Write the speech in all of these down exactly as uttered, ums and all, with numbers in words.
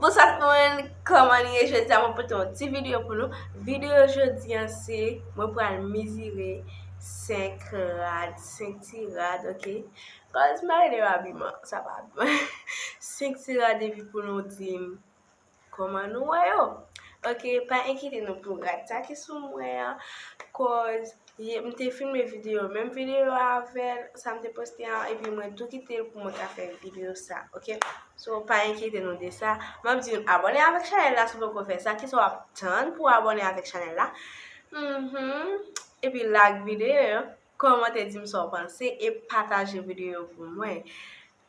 Bonswa tout moun, kòman nou ye? Jodi a mwen pote yon ti videyo pou nou. Videyo jodi a se mwen pral mezire senk rad, senk ti rad, oke? Kòz m pa rele yo abiman, sa pa abiman. Senk ti rad epi pou nou di m kòman nou wè yo. Oke, pa enkyete nou pou rad sa ki sou mwen an, kòz ye, m te filme videyo, menm videyo a avè l, sa m te poste an, epi mwen tou kite l pou mwen ka fè videyo sa, oke? So, pa enkyete nou de sa. M ap di nou abòne avèk chanèl la si w poko fè sa. Kisa w ap tann pou w abòne avèk chanèl la? Mhm. Epi like videyo, kòmante, di m sa w panse, e pataje videyo pou mwen.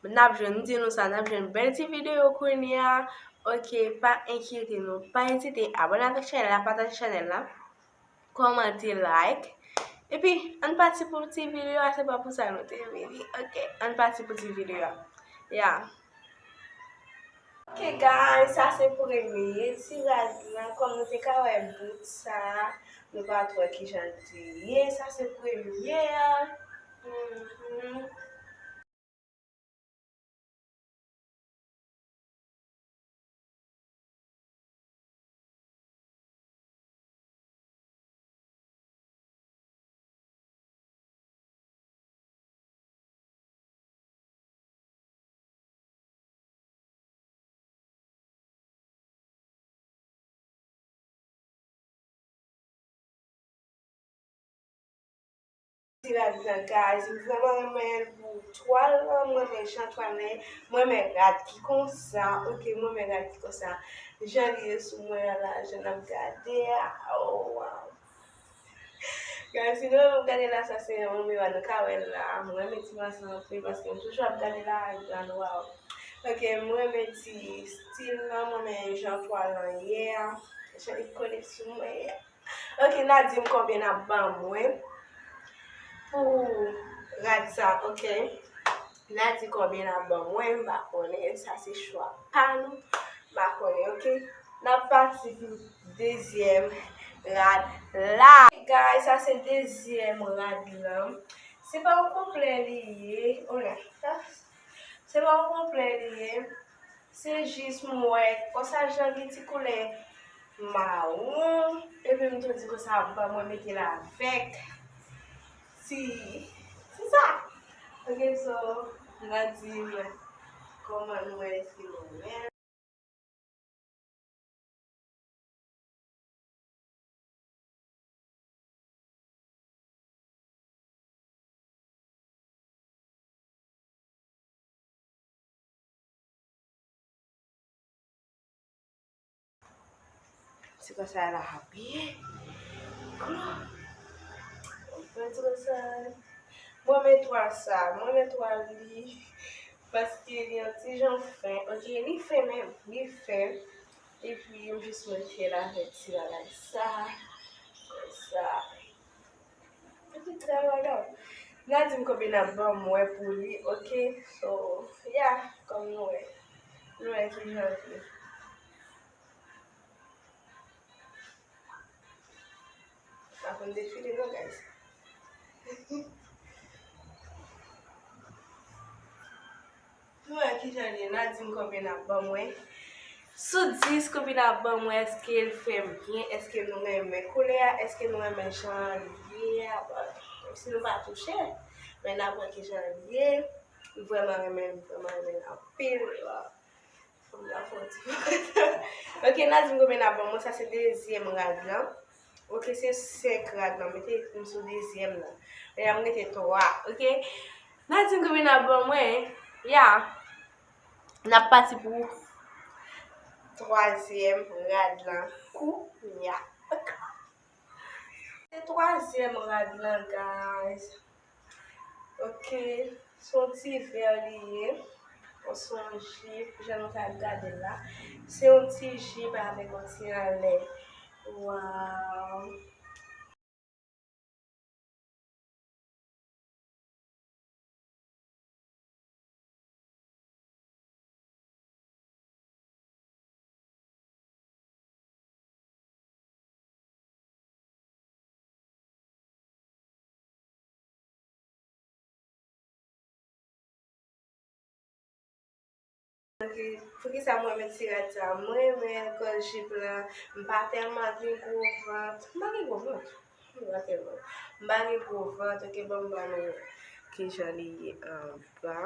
N ap jwenn, m di nou sa, n ap jwenn bèl ti videyo kounye a. Oke, pa enkyete nou, pa ezite abòne avèk chanèl la, pataje chanèl la, kòmante, like. Epi, ann pati pou ti videyo a, se pa pou sa nou te vini. Oke, ann pati pou ti videyo a. Ya. Oke, guys, sa se premye ti rad lan. Kòm nou te ka wè bout sa, nou pa t wè kijan l te ye. Sa se premye a. Mhm. Ti rad lan, guys, m vrèman renmen l pou twal lan, m renmen jan twal lan ye, m renmen rad ki konsa, oke, m renmen rad ki konsa. Jan li ye sou mwen an la, jan n ap gade a, oh, wow. Guys, si nou gade la, sa se yon miwa nou ka wè la. Mwen renmen ti mwa sa anpil paske m toujou ap gade la, gade, wow. Oke, mwen renmen ti stil lan, mwen renmen jan twal lan ye a, jan li kole sou mwen ye a. Oke, n a di m konbyen n ap ban mwen pou rad sa, oke? N a di konbyen n ap ban mwen, m pa konnen, sa se chwa pa nou, m pa konnen, oke? N ap pati pou dezyèm rad la. Guys, sa se dezyèm rad lan. Se pa yon konplè li ye, oh non, sa, se pa yon konplè li ye. Se jis m wè, konsa jan gen ti koulè mawon, epi m tou di konsa, ban mwen mete l avèk ti, se sa. Oke, so, n a di m kòman nou wè, èske nou renmen. Se konsa la abiye. Mwen renmen twal sa, mwen renmen twal li. Paske li yon ti jan fen. Oke, li fen menm, li fen. Epi, m jis mete l avèk ti bagay sa. Konsa. Epi, travay la. N a di m konbyen n ap ban mwen pou li, oke? So, yeah, kòm nou wè. Nou wè ki jan l ye. Pa konn defile non, guys. Nou wè kijan l ye, n a di m konbyen n ap ban mwen. Sou dis, konbyen n ap ban mwen, èske l fè m byen, èske nou renmen koulè a, èske nou renmen jan l ye a, bon, menm si nou pa touche, men n ap wè kijan l ye. M vrèman renmen l, m vrèman renmen l anpil. Fò m ta fè yon ti pòz. Oke, n a di m konbyen n ap ban mwen. Sa se dezyèm rad lan. Oke, se senk rad lan. Mete m sou dezyèm lan. Kounye a m rete twa. Oke? N a di m konbyen n ap ban mwen. Ya. N ap pati pou twazyèm rad lan. Kounye a. Oke. Se twazyèm rad lan, guys. Oke, se yon ti vè li ye. Se yon jip, jan nou ka gade l la. Se yon ti jip avèk yon ti anlè. Waw. Ok, poukisa mwen renmen ti rad sa? Mwen renmen l kòz jip lan, m pa tèlman gen gwo vant. M pa gen gwo vant. M pa tèlman. M pa gen gwo vant, ok, ban m ba nou kijan li ye anba.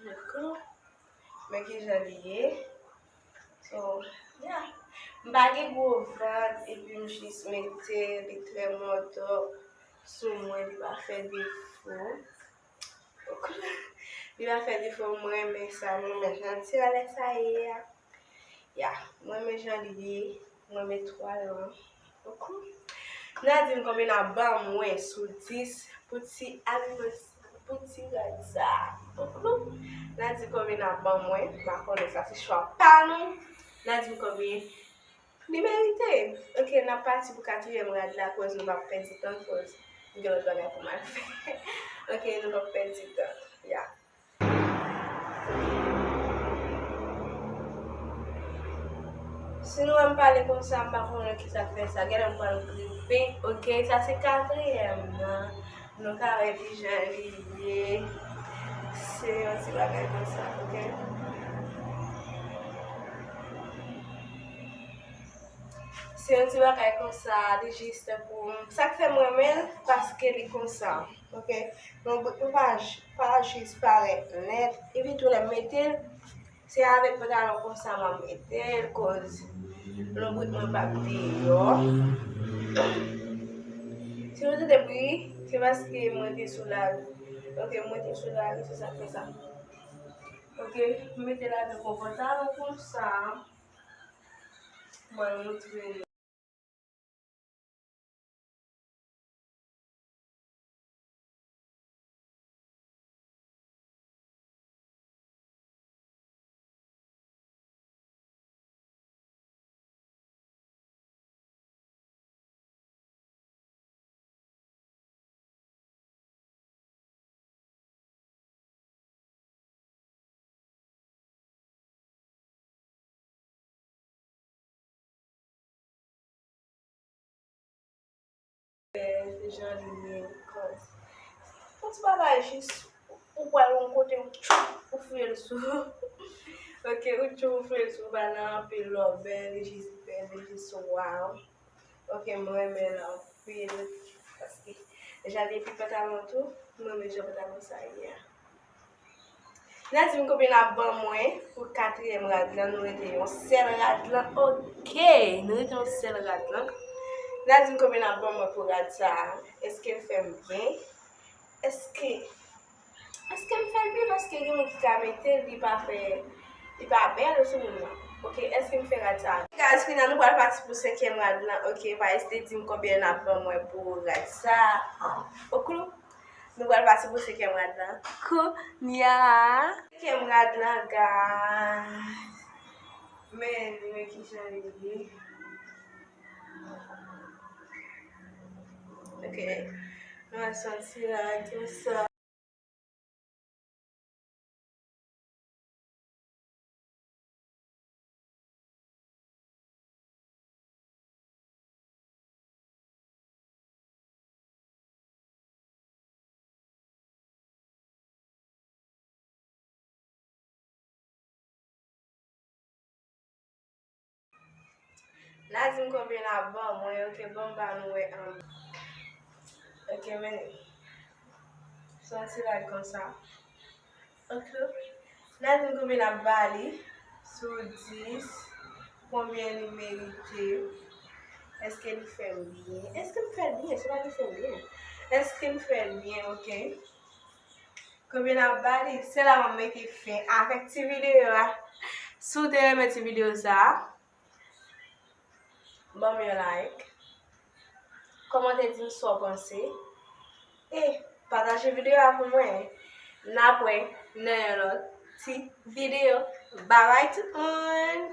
Dakò? Men kijan li ye. So, yeah. M pa gen gwo vant, epi m jis mete li trè mòtò sou mwen, li pa fè defo. Li pa fè defo, mwen renmen sa, mwen renmen jan ti rad sa ye a. Ya, mwen renmen jan li ye, mwen renmen twal lan. Ok. N a di m konbyen n a ban mwen sou dis pou ti abiman, pou ti rad sa. Ok. N a di konbyen n a ban mwen, m pa konnen, sa se chwa pa nou. N a di m konbyen li merite. Ok, n ap pati pou katriyèm rad la, koz nou p ap pèdi tan, koz m gen lòt bagay pou m al fè. Ok, nou p ap pèdi tan. Ya. Si nou wè m pale konsa, m pa konnen kisa k fè sa. Genlè m pral gripe. Ok, sa se katriyèm nan. Nou ka wè kijan li ye. Se yon ti bagay konsa, ok? Se yon ti bagay konsa, li jis tankou, sa k fè m renmen l, paske li konsa, ok? Lonbrit mwen pa, pa jis parèt nèt, epi tou lè m mete l, se avèk pantalon konsa m ap mete l, koz lonbrit mwen p ap deyò. Si nou tande bri, se paske mwen te sou lari. Ok, mwen te sou lari, se sa k fè sa. Ok, m mete l avèk yon pantalon konsa. Mwen montre nou. Jan li ye, kòz. Yon ti bagay jis, ou pral yon kote, ou tchou, ou fouye l sou. Ok, ou tchou, ou fouye l sou, ou pa nan anpil lòbèy, li jis bèl, li jis waw. Ok, mwen renmen l anpil, paske deja depi pantalon tou, mwen renmen jan pantalon sa ye a. N a di m konbyen n ap ban mwen pou katriyèm rad lan, nou rete yon sèl rad lan, ok, nou rete yon sèl rad lan. N a di m konbyen n ap ban mwen pou rad sa a, èske l fè m byen, èske Èske m fè l byen? Paske gen moun ki ka mete l, li pa fè, li pa bèl sou moun nan. Ok, èske m fè rad sa? Guys, kounye a nou pral pati pou senkyèm rad lan. Ok, pa ezite di m konbyen n ap ban mwen pou rad sa. Ok, nou pral pati pou senkyèm rad lan. Kounye a. Senkyèm rad lan, guys. Men, men kijan li ye. Ok. Nou pral sòti la, konsa. N a di m konbyen n ap ban mwen, ok, ban m ba nou wè ann. Ok, men. Se yon ti rad konsa. Ok. N a di m konbyen n ap ba li sou dis, konbyen li merite. Èske li fè m byen? Èske m fè l byen? Se pa li fè m byen. Èske m fè l byen, ok? Konbyen n ap ba li? Se la m ap mete fen avèk ti videyo a. Si w te renmen ti videyo sa a, ban m yon like. Kòmante, di m sa w panse. E pataje videyo a pou mwen. N ap wè nan yon lòt ti videyo. Babay tout moun!